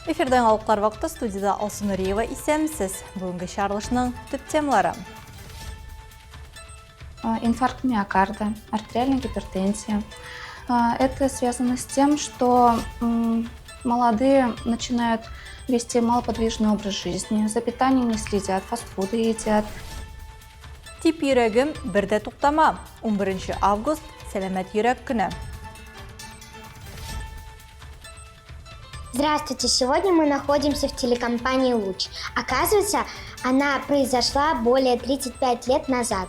Эфирда яңалыклар вакыты студияда Алсу Нуриева исәнмесез. Бүгенге чыгарылышның төп темалары. Инфаркт миокарда, артериальная гипертензия. Это связано с тем, что молодые начинают вести малоподвижный образ жизни, за питанием не следят, фастфуды едят. Тип йөрәгем бер дә туктама. 11 август сәламәт йөрәк көне. Здравствуйте! Сегодня мы находимся в телекомпании «Луч». Оказывается, она произошла более 35 лет назад.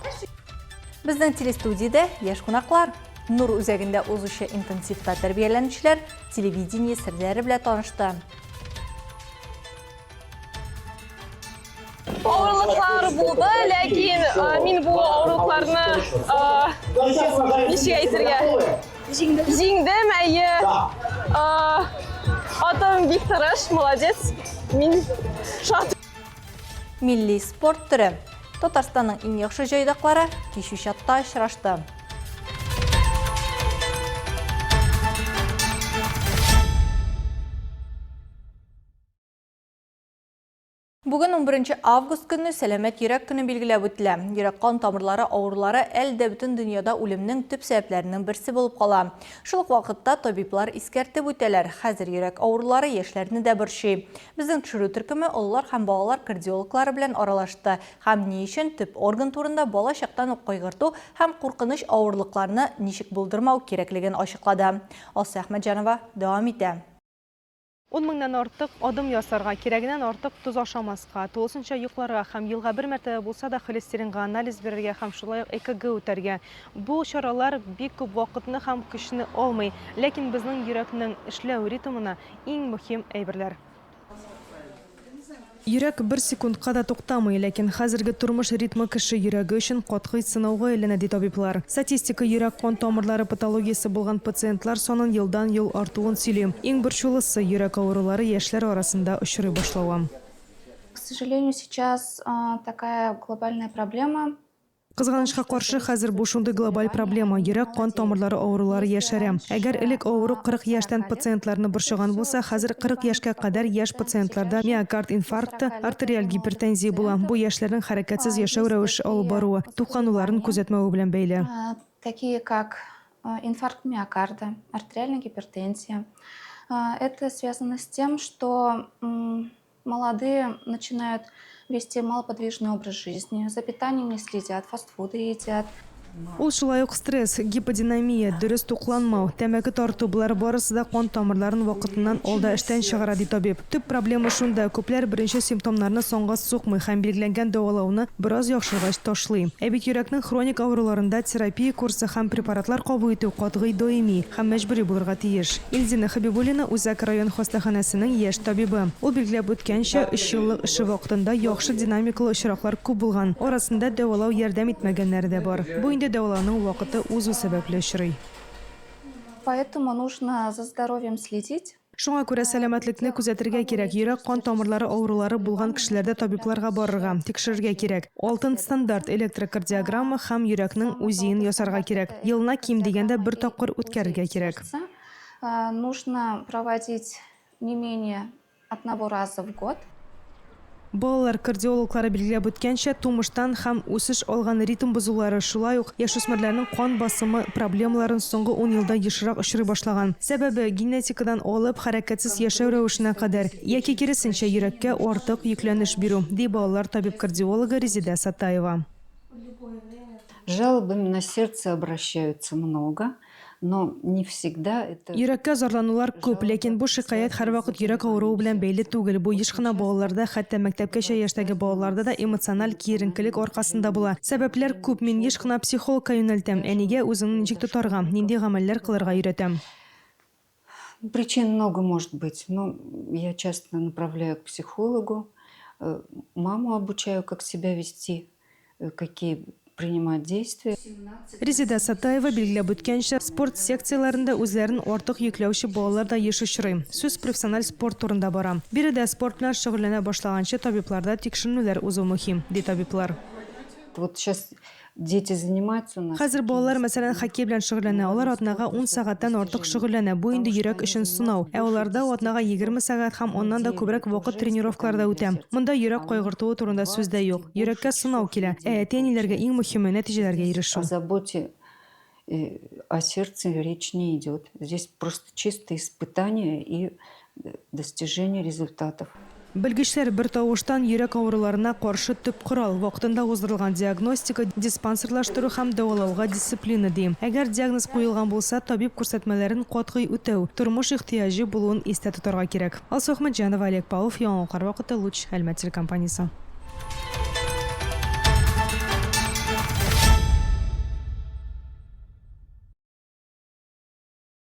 Безнең телестудиядә яшь кунаклар. Нур үзәгендә узучы интенсивта тәрбияләнүчеләр телевидение серләре белән танышты. Авырлыклар булды, ләкин мин бу авырлыкларны ничек әйтергә? Җиңдем. Җиңдем, әйе. Атым бик тырыш, молодец. Мин шат. Милли спорт төре. Татарстанның иң яхшы җайдаклары Кичүчатта очрашты. Бүген 11 август көнне сәламәт йөрәк көне билгеләп үтелә. Йөрәк-кан тамырлары авырулары әле дә бөтен дөньяда үлемнең төп сәбәпләренең берсе булып кала. Шул ук вакытта табиблар искәртеп үтәләр, хәзер йөрәк авырулары яшьләрне дә борчый. Безнең төшерү төркеме олылар һәм балалар кардиологлары белән аралашты һәм ни өчен төп орган турында бала чактан ук кайгырту һәм куркыныч авырлыкларны ничек булдырмау кирәклеген ачыклады. Алсу Әхмәтҗанова дәвам итә. Ун меңнән артык адым ясарга, кирәгеннән артык тоз ашамаска, тулысынча йокларга һәм елга бер мәртәбә булса да холестеринга анализ бирергә һәм шулай ук ЭКГ үтәргә. Бу чаралар бик күп вакытны һәм көчне алмый, ләкин безнең йөрәкнең эшләү ритмына иң мөһим әйберләр. Йөрәк бер секундка да туктамый, ләкин хәзерге тормыш ритмы кеше йөрәге өчен катгый сынауга әйләнә, ди табиблар. Статистика йөрәк-кан тамырлары патологиясе булган пациентлар санын елдан-ел артуын сөйли. Иң борчулысы, йөрәк авырулары яшьләр арасында очрый башлавы. К сожалению, сейчас такая глобальная проблема. Кызганычка каршы, хәзер бу шундый глобаль проблема, йөрәк-кан тамырлары авырулары яшәрә. Әгәр элек авыру 40 яшьтән пациентларны борчыган булса, хәзер 40 яшькә кадәр яшь пациентларда миокард инфаркты, артериаль гипертензия була. Бу яшьләрнең хәрәкәтсез яшәү рәвеше алып баруы, туклануларын күзәтмәве белән бәйле. Такие как инфаркт миокарда, артериальная гипертензия. Это связано с тем, что Молодые начинают вести малоподвижный образ жизни, за питанием не следят, фастфуды едят. Ул шулай ук стресс, гиподинамия, дөрес тукланмау, тәмәке тарту, болар барысы да кан тамырларын вакытыннан алда эштән чыгара, ди табиб. Төп проблема шунда, күпләр беренче симптомнарны санга сукмый һәм билгеләнгән дәвалауны бераз яхшыргач ташлый. Ә бит йөрәкнең хроник авыруларында терапия курсы һәм препаратлар кабул итү катгый даими һәм мәҗбүри булырга тиеш. Илзина Хәбибуллина үзәк район хастаханәсенең яшь табибы. Ул билгеләп үткәнчә, өч еллык эше вакытында яхшы динамикалы очраклар күп булган, арасында дәвалау ярдәм итмәгәннәре дә бар. Бу инде дәвалауның вакыты узу сәбәпле очрый. Поэтому нужно за здоровьем следить. Шуңа күрә сәламәтлекне күзәтергә кирәк, йөрәк-кан тамырлары авырулары булган кешеләрдә табибларга барырга, тикшерергә кирәк. Алтын стандарт, электрокардиограмма һәм йөрәкнең УЗИын ясарга кирәк. Елына ким дигәндә бер тапкыр үткәрергә кирәк. Нужно проводить не менее одного раза в год. Балалар кардиологлары билгеләп үткәнчә, тумыштан һәм үсеш алган ритм бозулары, шулай ук яшүсмерләрнең кан басымы проблемаларын соңгы ун елда ешрак очрый башлаган. Сәбәбе, генетикадан алып, хәрәкәтсез яшәү рәвешенә кадәр. Яки киресенчә, йөрәккә артык йөкләнеш бирү, ди балалар табиб-кардиологы Резеда Сатаева. Жалобами на сердце обращаются много, но не всегда это. Йөрәккә зарланулар күп, ләкин бу шикаять һәрвакыт йөрәк авыруы белән бәйле түгел. Бу еш кына балаларда, хәтта мәктәпкәчә яшьтәге балаларда да эмоциональ киеренкелек аркасында була. Сәбәпләр күп, мин еш кына психологка юнәлтәм, әнигә үзеңне ничек тотарга, нинди гамәлләр кылырга өйрәтәм. Причин много может быть, но я часто направляю к психологу, э, маму обучаю, как себя вести, э, какие принимать действия. Резеда Сатаева билгеләп үткәнчә, спорт секцияләрендә үзләрен артык йөкләүче балалар да еш очрый. Сүз профессиональ спорт турында бара. Биредә спорт белән шөгыльләнә башлаганчы табибларда тикшеренүләр узу мөһим, ди табиблар. Вот сейчас Дети занимаются у нас. Хәзер балалар, мәсәлән, хоккей белән шөгыльләнә. Алар атнага ун сәгатьтән артык шөгыльләнә. Бу инде йөрәк өчен сынау. Ә аларда атнага 20 сәгать һәм аннан да күбрәк вакыт тренировкаларда үтә. Монда йөрәк кайгыртуы турында сүз дә юк. Йөрәккә сынау килә. Ә әти-әниләргә иң мөһиме, нәтиҗәләргә ирешү. О заботе о сердце речь не идет. Здесь просто чисто испытание и достижение результатов. Белгечләр бертавыштан йөрәк авыруларына каршы төп корал, вакытында уздырылган диагностика, диспансерлаштыру һәм дәвалауга дисциплина, ди. Әгәр диагноз куелган булса, табиб күрсәтмәләрен катгый үтәү, тормыш ихтыяҗы булуын истә тотарга кирәк. Алсу Әхмәтҗанова, Олег Павлов, Яңалыклар вакыты, Луч, Әлмәт телекомпаниясе.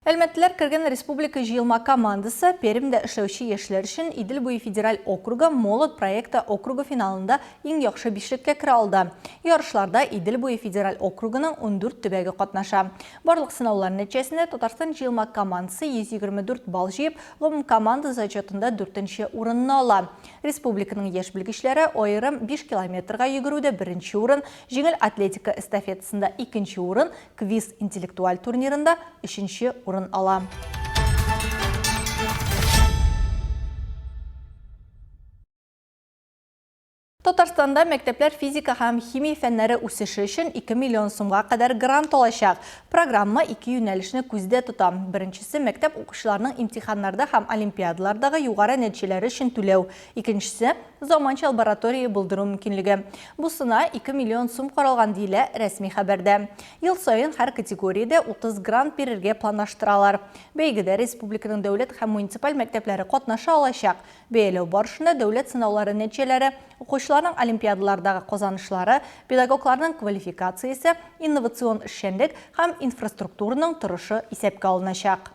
Әлмәтлеләр кергән республика җыелма командасы Пермьдә эшләүче яшьләр өчен Идел буе федераль округы Молот проекты округы финалында иң яхшы бишлеккә керә алды. Ярышларда Идел буе федераль округының 14 төбәге катнаша. Барлык сынаулар нәтиҗәсендә Татарстан җыелма командасы 124 балл җыеп, гомумкоманда зачетында дүртенче урынны ала. Республиканың яшь белгечләре аерым 5 километрга йөгерүдә беренче урын, җиңел атлетика эстафетасында икенче урын, квиз интеллектуаль турнирында өченче урын ала. Татарстанда мәктәпләр физика һәм химия фәннәре үсеше өчен 2 миллион сумга кадәр грант алачак. Программа ике юнәлешне күздә тота. Беренчесе мәктәп укучыларының имтиханнарда һәм олимпиадалардагы югары нәтиҗәләре өчен түләү. Икенчесе заманча лаборатория булдыру мөмкинлеге. Бусына 2 миллион сум каралган, диелә рәсми хәбәрдә. Ел саен һәр категориядә 30 грант бирергә планлаштыралар. Бәйгедә республиканың дәүләт һәм муниципаль мәктәпләре катнаша алачак. Бәяләү барышында дәүләт сынаулары нәтиҗәләре, укучыларның олимпиадалардагы казанышлары, педагогларның квалификациясе, инновацион эшчәнлек һәм инфраструктураның торышы исәпкә алыначак.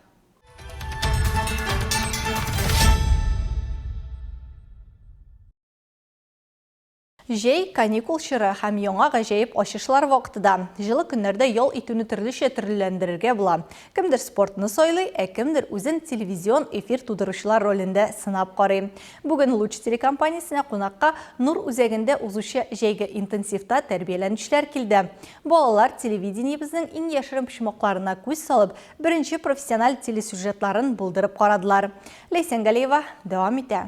Җәй, каникул чоры һәм яңа гаҗәеп ачышлар вакыты да. Җылы көннәрдә ял итүне төрлечә төрлеләндерергә була. Кемдер спортны сайлый, ә кемдер үзен телевизион эфир тудыручылар ролендә сынап карый. Бүген Луч телекомпаниясенә кунакка Нур үзәгендә узучы җәйге интенсивта тәрбияләнүчеләр килде. Балалар телевидениебезнең иң яшерен почмакларына күз салып, беренче профессиональ телесюжетларын булдырып карадылар. Ләйсән Галиева дәвам итә.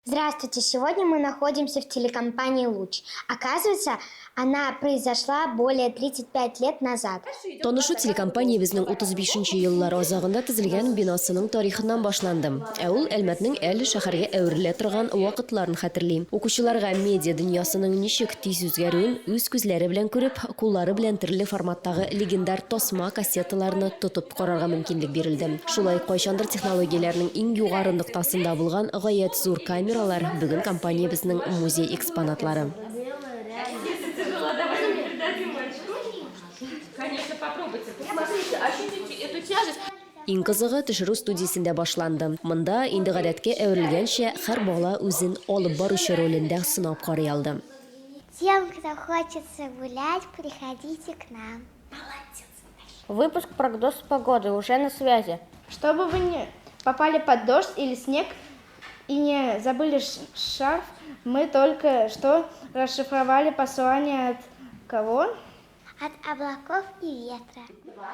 Здравствуйте! Сегодня мы находимся в телекомпании «Луч». Оказывается, она произошла более 35 лет назад. Танышу телекомпаниябезнең 35 нче еллар азагында төзелгән бинасының тарихыннан башланды. Ә ул Әлмәтнең әле шәһәргә әверелә торган вакытларын хәтерли. Укучыларга медиа дөньясының ничек тиз үзгәрүен үз күзләре белән күреп, куллары белән төрле форматтагы легендар тасма кассеталарны тотып карарга мөмкинлек бирелде. Шулай ук кайчандыр технологияләрнең иң югары ноктасында булган гаять зур камералар бүген компаниябезнең музей экспонатлары. Иң кызыгы төшерү студиясендә башланды. Монда, инде гадәткә әверелгәнчә, һәр бала үзен алып баручы ролендә сынап карый алды. Тем, кто хочется гулять, приходите к нам. Выпуск прогноз погоды уже на связи. Чтобы вы не попали под дождь или снег и не забыли шарф, мы только что расшифровали послание от кого? От облаков и ветра.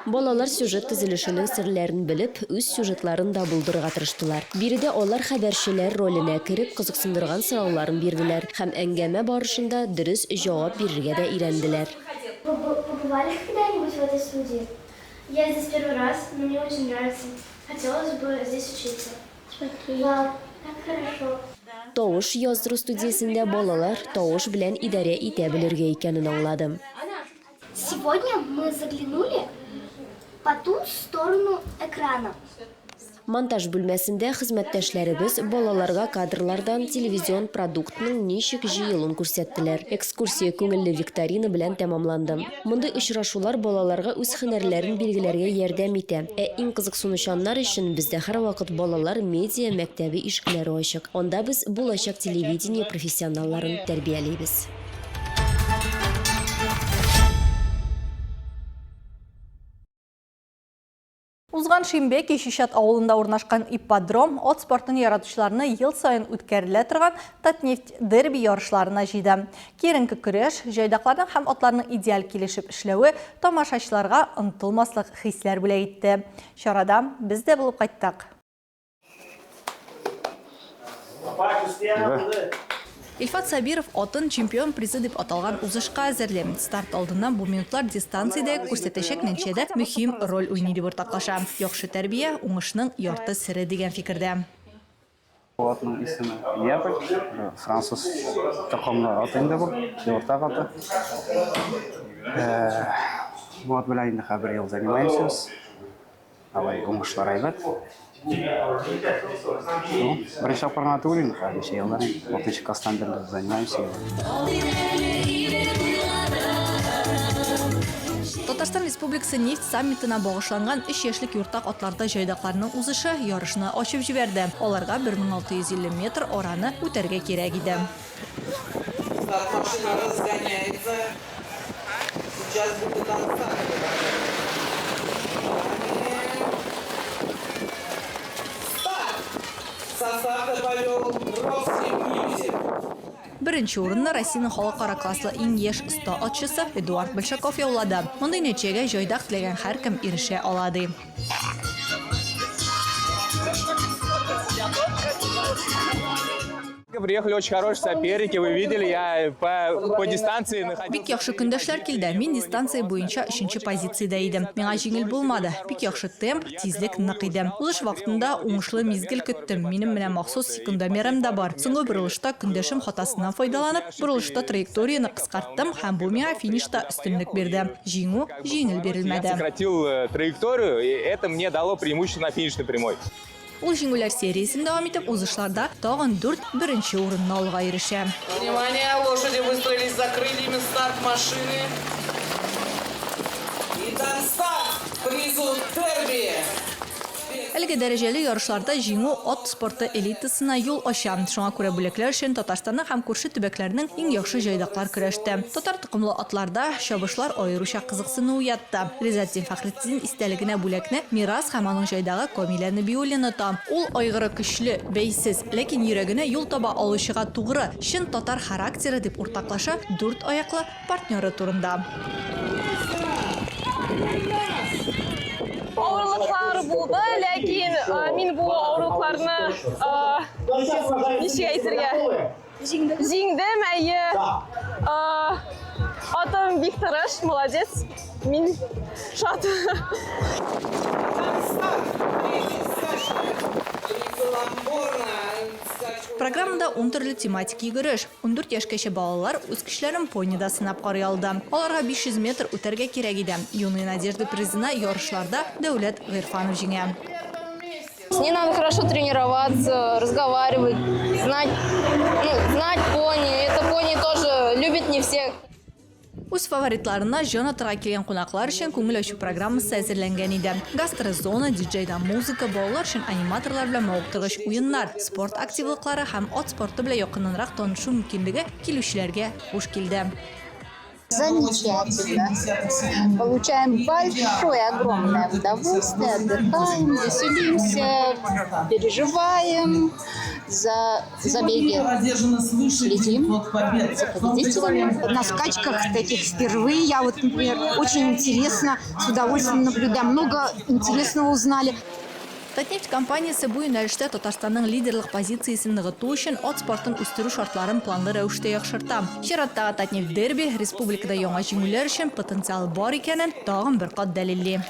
Балалар сюжет төзелешенең серләрен белеп, үз сюжетларын да булдырырга тырыштылар. Биредә алар хәбәрчеләр роленә кереп, кызыксындырган сорауларын бирделәр һәм әңгәмә барышында дөрес җавап бирергә дә өйрәнделәр. Вы побывали когда-нибудь в этой студии? Я здесь первый раз, но мне очень нравится. Хотелось бы здесь учиться. Вау, как хорошо. Тавыш яздыру студиясендә балалар тавыш белән идарә итә белергә икәнен аңлады. Сегодня мы заглянули по ту сторону экрана. Монтаж бүлмәсендә хезмәттәшләребез балаларга кадрлардан телевизион продуктның ничек җыелуын күрсәттеләр. Экскурсия күңелле викторина белән тәмамланды. Мондый очрашулар балаларга үз һөнәрләрен билгеләргә ярдәм итә. Ә иң кызыксынучаннар өчен бездә һәрвакыт балалар медиа мәктәбе ишекләре ачык. Анда без булачак телевидение профессионалларын тәрбиялибез. Узган Узган шимбә Кече Чат авылында урнашкан ипподром ат спортын яратучыларны ел саен үткәрелә торган Татнефть Дерби ярышларына җыйды. Киеренке көрәш, җайдакларның һәм атларның идеаль килешеп эшләве тамашачыларга онытылмаслык хисләр бүләк итте. Чарада без дә булып кайттык. Илфат Сабиров атын чемпион призы дип аталган узышка әзерли. Старт алдыннан бу минутлар дистанциядә күрсәтәчәк нәтиҗәдә мөһим роль уйный дип уртаклаша. Яхшы тәрбия, уңышның ярты сере дигән фикердә. Бу атның исеме Неаполь, француз токымлы ат инде бу, юртак аты. Бу ат белән инде хәзер ел занимаемся. Алай уңышлар әйбәт. Ну, беренче тапкыр гына түгел инде, хәзер ничә еллар инде. Алтынчы класстан бирле занимаемся. Татарстан Республикасы нефть саммитына багышланган өч яшьлек юртак атларда җайдакларның узышы ярышны ачып җибәрде. Аларга 1650 метр араны үтәргә кирәк иде. Старт машина разгоняется. Сейчас будет Старт! Со старта повел Рокси Мьюзик. Беренче урынны Россиянең халыкара класслы иң яшь оста атчысы Эдуард Большаков яулады. Мондый нәтиҗәгә җайдак теләгән һәркем ирешә ала, ди. Приехали очень хорошие соперники, вы видели, я по, по дистанции находился. Бик яхшы көндәшләр килде. Мин дистанция буенча өченче позициядә идем. Миңа җиңел булмады. Бик яхшы темп, тизлек нык иде. Узыш вакытында уңышлы мизгел көттем. Минем менә махсус секундомерым да бар. Соңгы борылышта көндәшем хатасыннан файдаланып, борылышта траекторияне кыскарттым һәм бу миңа финишта өстенлек бирде. Җиңү җиңел бирелмәде. Я сократил э, траекторию, и это мне дало преимущество на финишной прямой. Ул җиңүләр сериясен дәвам итеп, узышларда тагын дүрт беренче урынны алуга ирешә. Внимание, лошади выстроились за крыльями старт машины. Итак, старт призу дерби! Әлеге дәрәҗәле ярышларда җиңү ат спорты элитасына юл ача. Шуңа күрә бүләкләр өчен Татарстанның һәм күрше төбәкләрнең иң яхшы җайдаклар көрәште. Татар токымлы атларда чабышлар аеруча кызыксыну уятты. Ризатдин Фәхретдин истәлегенә бүләкне Мирас һәм аның җайдагы Камилә Нәбиуллина ота. Ул айгыры көчле, бәйсез, ләкин йөрәгенә юл таба алучыга тугры, чын татар характеры, дип уртаклаша дүрт аяклы партнеры турында. Авырлыклар булды, ләкин мин бу авырлыкларны ничек әйтергә? Җиңдем. Җиңдем, әйе. Атым бик тырыш, молодец. Мин шат. Программада ун төрле тематик йөгереш. 14 яшькәчә балалар үз көчләрен понида сынап карый алды. Аларга 500 метр үтәргә кирәк иде. Юные надежды призына ярышларда Дәүләт Гыйрфанов җиңә. С ней надо хорошо тренироваться, разговаривать, знать, ну, знать пони. Это пони тоже любит не всех. Үз фаворитларына җан атырга килгән кунаклар өчен күңел ачу программасы әзерләнгән иде. Гастрозона, диджейда музыка, балалар өчен аниматорлар белән мавыктыргыч уеннар, спорт активлыклары һәм ат спорты белән якыннанрак танышу мөмкинлеге килүчеләргә хуш килде. Замечательно. Получаем большое, огромное удовольствие, отдыхаем, веселимся, переживаем за забеги, следим за победителями. На скачках таких впервые. Я вот, например, очень интересно, с удовольствием наблюдаю. Много интересного узнали. Татнефть компаниясе бу юнәлештә Татарстанның лидерлык позициясен ныгыту өчен ат спортын үстерү шартларын планлы рәвештә яхшырта. Чираттагы Татнефть Дерби республикада яңа җиңүләр өчен потенциал бар икәнен тагын бер кат дәлилли.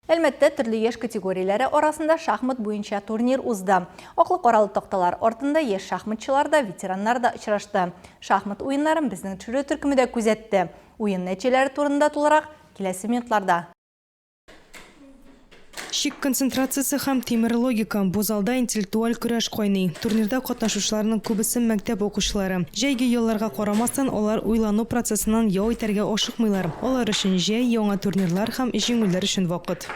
Әлмәттә төрле яшь категорияләре арасында шахмат буенча турнир узды. Аклы-каралы такталар артында яшь шахматчылар да, ветераннар да очрашты. Шахмат уеннарын безнең төшерү төркеме дә күзәтте. Уен нәтиҗәләре турында тулырак киләсе минутларда. Чик концентрациясе һәм тимер логика. Бу залда интеллектуаль көрәш кайный. Турнирда катнашучыларның күбесе мәктәп укучылары. Җәйге ялларга карамастан, алар уйлану процессыннан ял итәргә ашыкмыйлар. Алар өчен җәй, яңа турнирлар һәм җиңүләр өчен вакыт.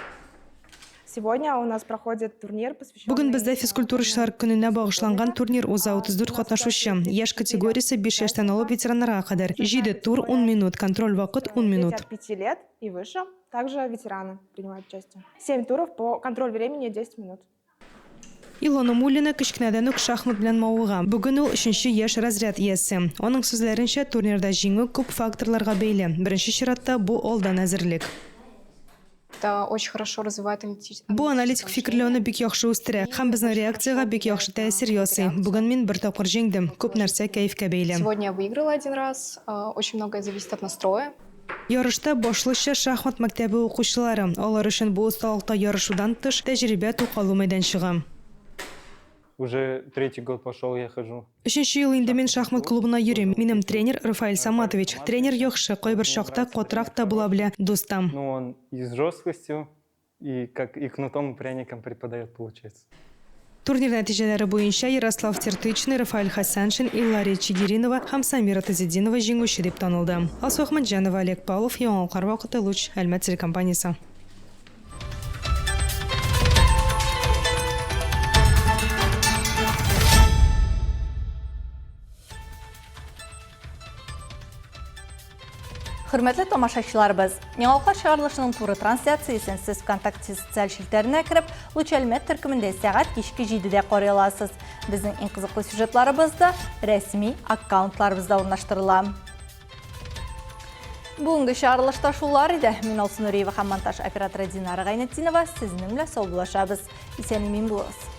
Сегодня у нас проходит турнир, посвященный... Бүген бездә физкультурачылар көненә багышланган турнир уза, 34 катнашучы. Яшь категориясе 5 яшьтән алып ветераннарга кадәр. Җиде тур, ун минут, контроль вакыт, ун Дети минут. от 5 лет и выше, также ветераны принимают участие. 7 туров по контроль времени 10 минут. Илона Муллина кечкенәдән үк шахмат белән мавыга. Бүген ул өченче яшь разряд иясе. Аның сүзләренчә, турнирда җиңү күп факторларга бәйле. Беренче чиратта, бу алдан әзерлек. Это очень хорошо развивает аналитическое Бу аналитик фикерләүне бик яхшы үстерә һәм безнең реакциягә бик яхшы тәэсир ясый. Бүген мин бер тапкыр җиңдем. Күп нәрсә кәефкә бәйле. Сегодня я выиграла один раз. Очень многое зависит от настроя. Ярышта башлыча шахмат мәктәбе укучылары. Алар өчен бу осталыкта ярышудан тыш, тәҗрибә туплау мәйданчыгы. Уже третий год пошел, я хожу. Өченче ел инде мин шахмат клубына йөрим. Минем тренер Рафаэль Саматович. Тренер яхшы, кайбер чакта катырак та була белә, дустым. Ну, он и с жесткостью, и как и кнутом, и пряником преподает, получается. Турнир нәтиҗәләре буенча Ярослав Тертычный, Рафаэль Хәсәншин, Иллария Чигиринова һәм Самира Тазетдинова җиңүче дип танылды. Алсу Әхмәтҗанова, Олег Павлов, Яңалыклар вакыты, Луч, Әлмәт телекомпаниясе. Хөрмәтле тамашачыларыбыз, Яңалыклар чыгарылышының туры трансляциясен сез ВКонтакте социаль челтәренә кереп, Луч Әлмәт төркемендә сәгать кичке 7-дә карый аласыз. Безнең иң кызыклы сюжетларыбыз да рәсми аккаунтларыбызда урнаштырыла. Бүгенге чыгарылышта шулар иде. Мин Алсу Нуриева һәм монтаж операторы Динара Гайнетдинова сезнең белән саубуллашабыз. Исән-имин булыгыз.